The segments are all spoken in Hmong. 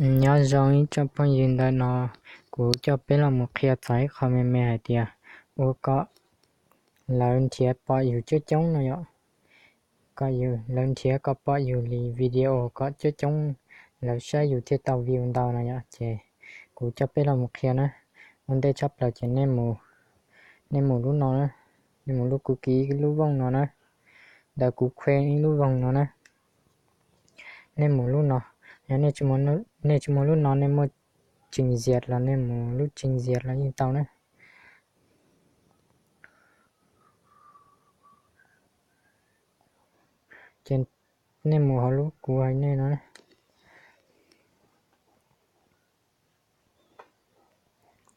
Nyob zoo ib tsoom phooj ywg, ntawm no kuv coj peb los mus qhia txog ib qho me me hais tias ua kom lawv nrhiav pom yus coob coob no yom. Kom lawv nrhiav kom pom yus li video kom coob coob, lawv saib yus thiaj tau view ntau no yom. Ces kuv coj peb los mus qhia na. Ua ntej tshaj plaws ces nej mus lub no na, nej mus lub kuv kiv lub vooj no na, ntawm kuv khuej ib lub vooj no na. Nej mus lub no, yog nej tsis muaj lub no, nej muaj tseem zias los nej mus lub tseem zias los yeej tau na. Ces nej mus hauv lub kuv hais nej no.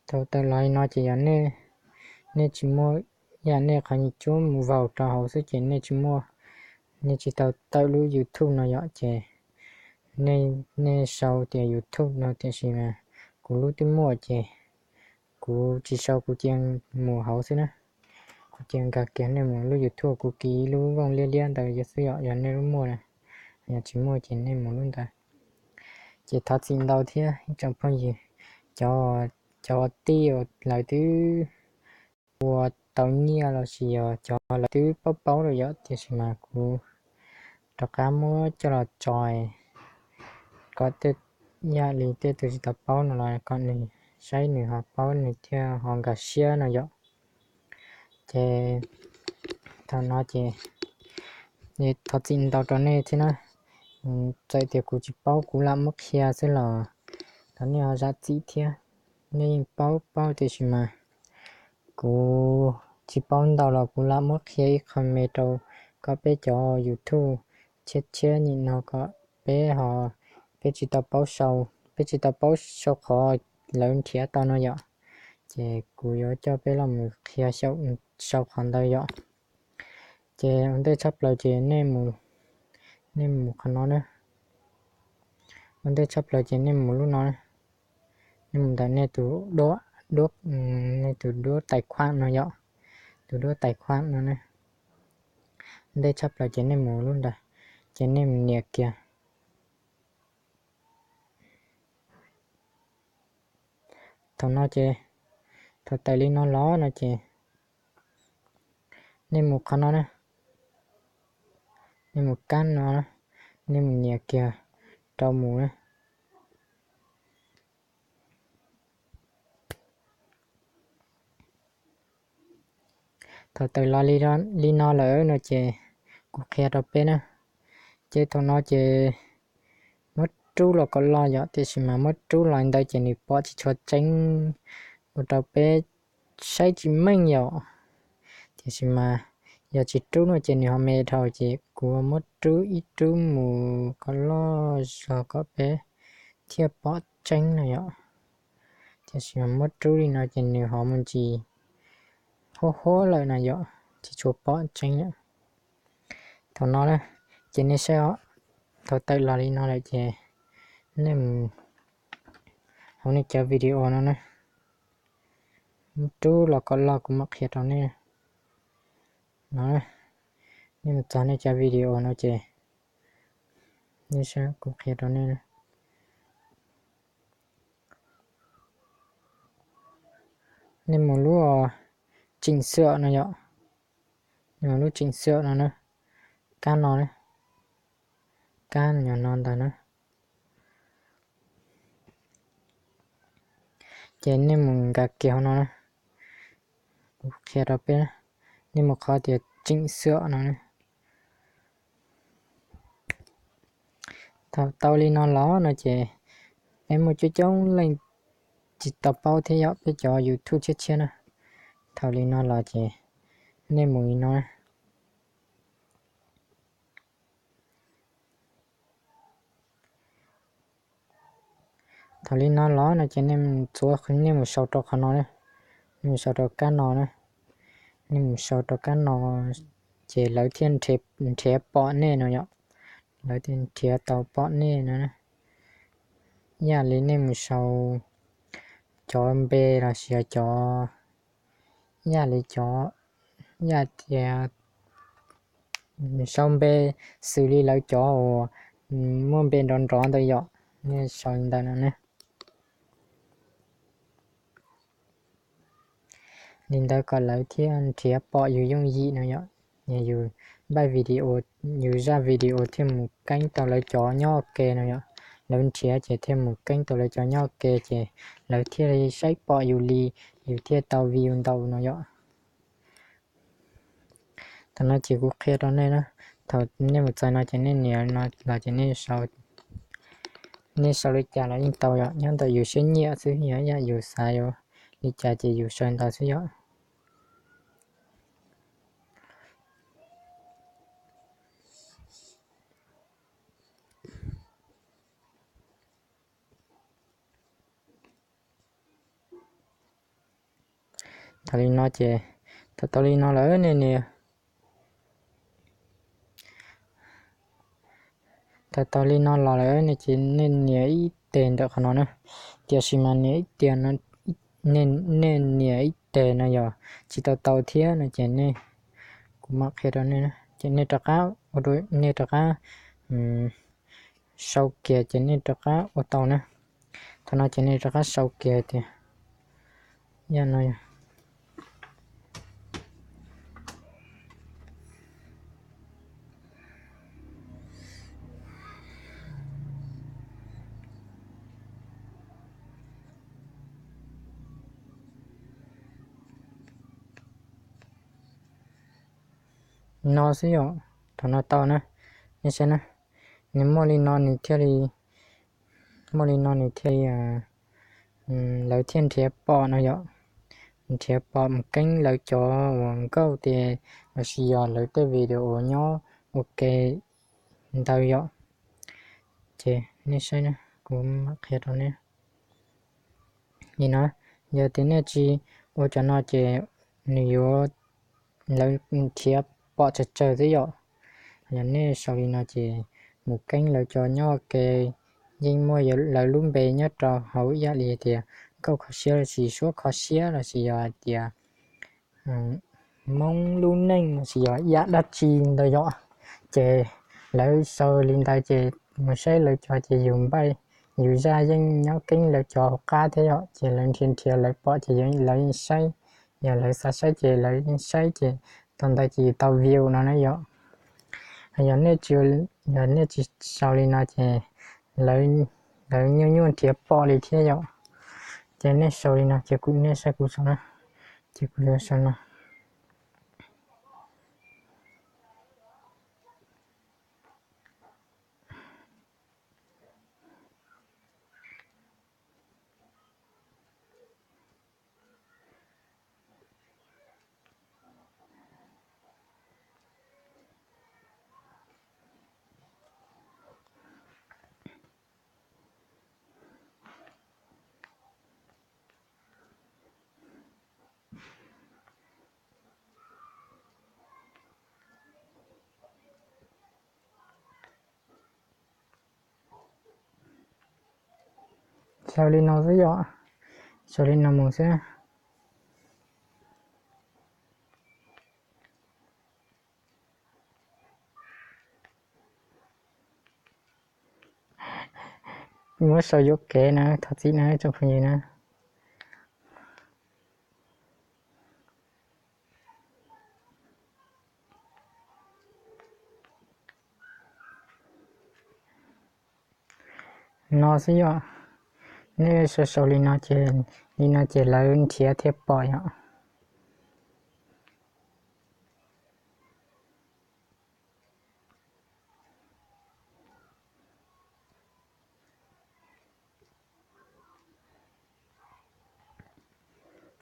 Thaum tawm los li no ces yog nej tsis muaj, yam nej qhov nyiaj cuab mus vaus rau hauv xwb ces nej tsis muaj, nej tsis tau tawm lub YouTube no yom. Ces nej sau tias YouTube no, tiam sis mas kuv lub twb muaj ces kuv tsis sau, kuv cia mus hauv xwb na. Kuv cia nkag kiag nej mus lub YouTube kuv kiv lub vooj liab liab ntawd xwb yom, yog nej lub muaj na. Yog tsis muaj ces nej mus lub ntawd. Ces thov txim ntau thiab ib tsoom phooj ywg, cov, cov tij lawv twb ua tau nyiaj los sis yog cov lawv twb paub paub lawm yom, tiam sis mas kuv rov qab muab coj los tso kom tej, yam li tej tus tsis tau paub no los kom nws saib nws ho paub nws thiaj ho nkag siab no yom. Ces thaum no ces thov txim ntau rau nej thiab na. Txawm tias kuv tsis paub kuv lam muab qhia xwb los thov nej ho zam txim thiab. Nej yeej paub paub tiam sis mas kuv tsis paub ntau los kuv lam muab qhia ib qho me rau kom peb cov YouTube tshiab tshiab nim no kom peb ho, peb tsis tau paub sau, peb tsis tau paub sau qhov lawv nrhiav tau no yom. Ces kuv yuav coj peb los mus qhia xyaum sau qhov ntawd yom. Ces ua ntej tshaj plaws ces nej mus qhov no na. Ua ntej tshaj plaws ces nej mus lub no na. Nej mus ntawm nej tus duab, duab, nej tus duab tais khuam no yom. Tus duab tais khuam no na. Ua ntej tshaj plaws ces nej mus lub ntawd, ces nej mus nias kiag. Thaum no ces, thaum tawm li no los no ces nej mus qhov no na, nej mus kab no, nej mus nias kiag rau mus na. Thaum tawm los li no lawm no ces kuv qhia rau peb na. Ces thaum no ces muab rub los kom loj yom, tiam sis mas muab rub los ntawd ces nws pom tsis tshua tseeb, ua rau peb saib tsis meej yom. Tiam sis mas yog tsis rub no ces nws ho me dhau, ces kuv muab rub ib rub mus kom loj zog kom peb thiaj pom tseeb no yom. Tiam sis mas muab rub li no ces nws ho mus ntsis huab huab lawm no yom, tsis tshua pom tseeb lawm. Thaum no na, ces nej saib, thaum tawm los li no lawm ces nej mus hauv nej cov video no na, rub los kom loj kuv mam qhia rau nej no. Nej mus txog nej cov video no ces nej saib kuv qhia rau nej. Nej mus lub tseem xwm no yom, nej mus lub tseem xwm no na, kab no na, kab no ntag na. Ces nej mus nkag kiag hauv no na, kuv qhia rau peb, nej mus qhov tias tseem xwm no na. Thaum tau li no los no ces peb muaj coob coob leej tsis tau paub thiab yom, peb cov YouTube tshiab tshiab na. Thaum li no los ces nej mus li no na. Thaum li no los no ces nej txuav, nej mus sau rau qhov no, nej mus sau rau kab no na, nej mus sau rau kab no, ces lawv thiaj nrhiav pom nej no yom, lawv thiaj nrhiav tau pom nej no. Yam li nej mus sau cov npe los sis cov, yam li cov, yam tias sau npe xws li lawv cov uas muaj npe nrov nrov ntawd yom. Nej sau li ntawd no ne. Li ntawd kom lawv thiaj nrhiav pom yus yooj yim no yom. Yus npaj video, yus zaj video thiaj mus keeb tau lawv cov nyob ua ke no yom. Lawv nrhiav ces thiaj mus keeb tau lawv cov nyob ua ke ces lawv thiaj li saib pom yus li, yus thiaj tau view ntau no yom. Thaum no ces kuv qhia rau nej na, thaum nej mus txog no ces nej nias no los ces nej sau li cas los yeej tau yom, nyob ntawm yus siab nyiam xwb, yog ib yam yus xav yuav li cas ces yus sau ntawd xwb yom. Thaum li no ces, thaum tau li no lawm nej nias, thaum tau li no los lawm ne ces nej nias ib teg ntawm qhov no na. Tiam sis mas nias ib teg no, nej nias ib teg no yog tsis tau tau thiab no ces nej, kuv mam qhia rau nej, ces nej rov qab, nej rov qab sau kiag ces nej rov qab ua tau na. Thaum no ces nej rov qab sau kiag tias, yam no yog no xwb yom. Thaum no tau na, nej saib na, nws muaj li no nws thiaj li, muaj li no nws thiaj li, lawv thiaj nrhiav pom no yom. Nrhiav pom mus keeb lawv cov uas nkauj tias lossis yog lawv tej video uas nyob ua ke ntawd yom. Ces nej saib na, kuv mam qhia rau nej li no. Yog tias nej tsis ua cov no ces nws yuav, lawv nrhiav pom tsawg tsawg xwb yom. Yog nej sau li no ces mus keeb lawv cov nyob ua ke yeej muaj lawv lub npe nyob rau hauv ib yam li tias nkauj kho siab lossis suab kho siab lossis yog hais tias Hmoob lub neej lossis yog ib yam dab tsi ntawd yom. Ces lawv sau li ntawd ces mus saib lawv cov ces yus npaj, yus zaj yeej nyob keeb lawv cov hauv qab thiab yom, ces lawv nrhiav nrhiav lawv pom ces lawv yeej saib. Yog lawv xav saib ces lawv yeej saib ces thaum ntawd ces yus tau view no na yom. Yog nej tsis, yog nej tsis sau li no ces lawv nyuaj nyuaj nrhiav pom li thiab yom. Ces nej sau li no ces kuv, nej saib kuv sau na, ces kuv yuav sau no. Sau li no xwb yom, sau li no mus xwb. Muab sau yuam kev na, thov txim na tsoom phooj ywg na. No xwb yom, nej sau sau li no ces, li no ces lawv nrhiav thiaj pom yom.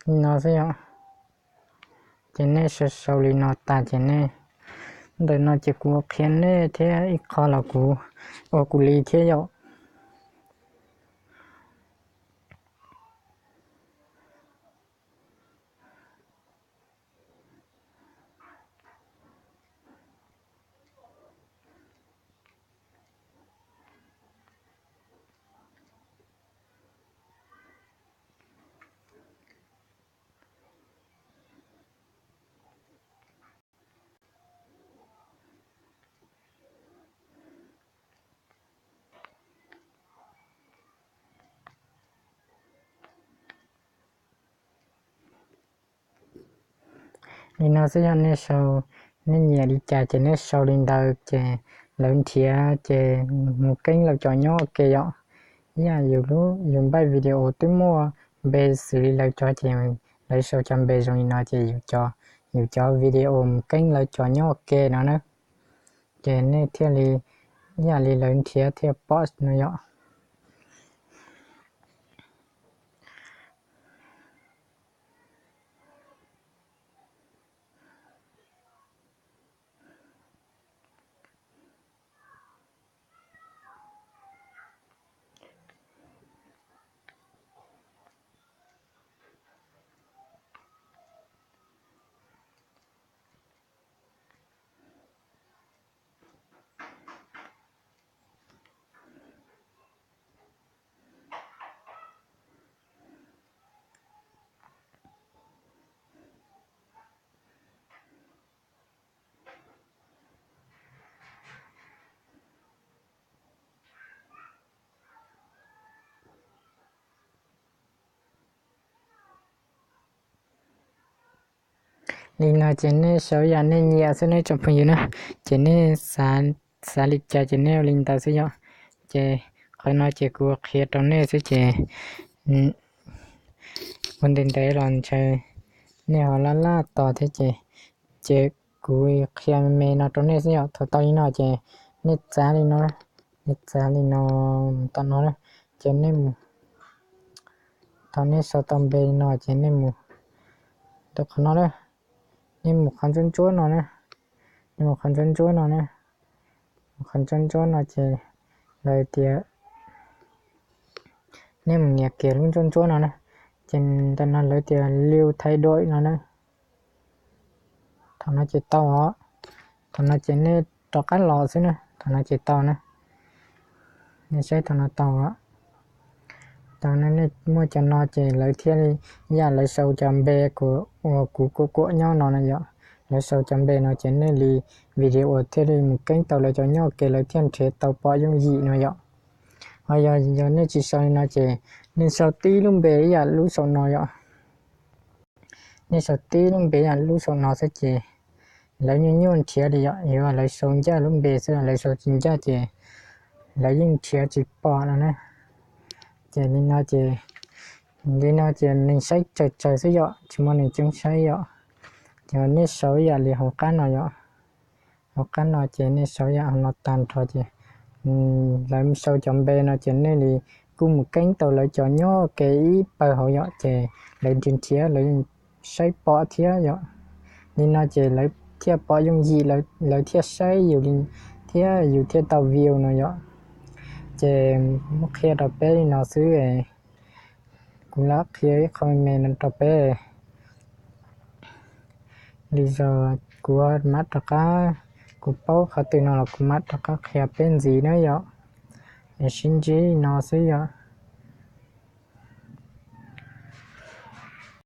Li no xwb yom. Ces nej sau sau li no tas ces nej, ntawm no ces kuv qhia nej thiab ib qho los kuv ua kuv li thiab yom. Li no xwb yog nej sau, nej nyiam li cas ces nej sau li ntawd ces lawv nrhiav ces mus keeb lawv cov nyob ua ke yom. Ib yam yus npaj video twb muaj npe xws li lawv cov ces lawv sau cov npe zoo li no ces yus cov video mus keeb lawv cov nyob ua ke no na. Ces nej thiaj li, ib yam li lawv nrhiav thiaj pom no yom. Li no ces nej sau yam nej nyiam xwb nej tsoom phooj ywg na. Ces nej xav li cas ces nej ua li ntawd xwb yom. Ces qhov no ces kuv qhia rau nej xwb ces ua ntev ntev los ntshe nej ho laj laj tos thiab ces, ces kuv qhia me me no rau nej xwb yom. Thaum tau li no ces nej txav li no, nej txav li no mus tom no na. Ces nej mus, thaum nej sau tau npe li no ces nej mus rau qhov no na. Nej mus qhov ntsuab ntsuab no na, nej mus qhov ntsuab ntsuab no na, mus qhov ntsuab ntsuab no ces lawv tias, nej mus nias kiag lub ntsuab ntsuab no na, ces ntawm no lawv tias liu thaij duam no na. Thaum no ces tau os. Thaum no ces nej rov qab los xwb na, thaum no ces tau na. Nej saib thaum no tau os. Tau na, nej muaj cov no ces lawv thiaj li, yam lawv sau cov npe uas kuv kuam kuam nyob no na yom. Lawv sau cov npe no ces nej li video thiaj li mus keeb tau lawv cov nyob ua ke lawv thiaj nrhiav tau pom yooj yim no yom. Ho yog, yog nej tsis sau li no ces nej sau tib lub npe ib yam lub saum no yom. Nej sau tib lub npe ib yam lub saum no xwb ces lawv nyuaj nyuaj nrhiav li yom. Yog lawv sau ncaj lub npe xwb, lawv sau tsis ncaj ces lawv yeej nrhiav tsis pom no na. Ces li no ces, li no ces neeg saib tsawg tsawg xwb yom, tsis muaj neeg coob saib yom. Ces nej sau ib yam li hauv qab no yom. Hauv qab no ces nej sau ib yam hauv no tag nrho ces lawv sau cov npe no ces nej li kuj mus keeb tau lawv cov nyob ua ke ib pawg hauv yom, ces lawv nrhiav nrhiav lawv yeej saib pom thiab yom. Li no ces lawv thiaj pom yooj yim, lawv thiaj saib yus li, thiab yus thiaj tau view no yom. Ces muab qhia rau peb li no xwb. Kuv lam qhia ib qho me me no rau peb. Li yog kuv mam rov qab, kuv paub qhov twg no los kuv mam rov qab qhia peb ntxiv na yom. Es sib ntsib no xwb yom.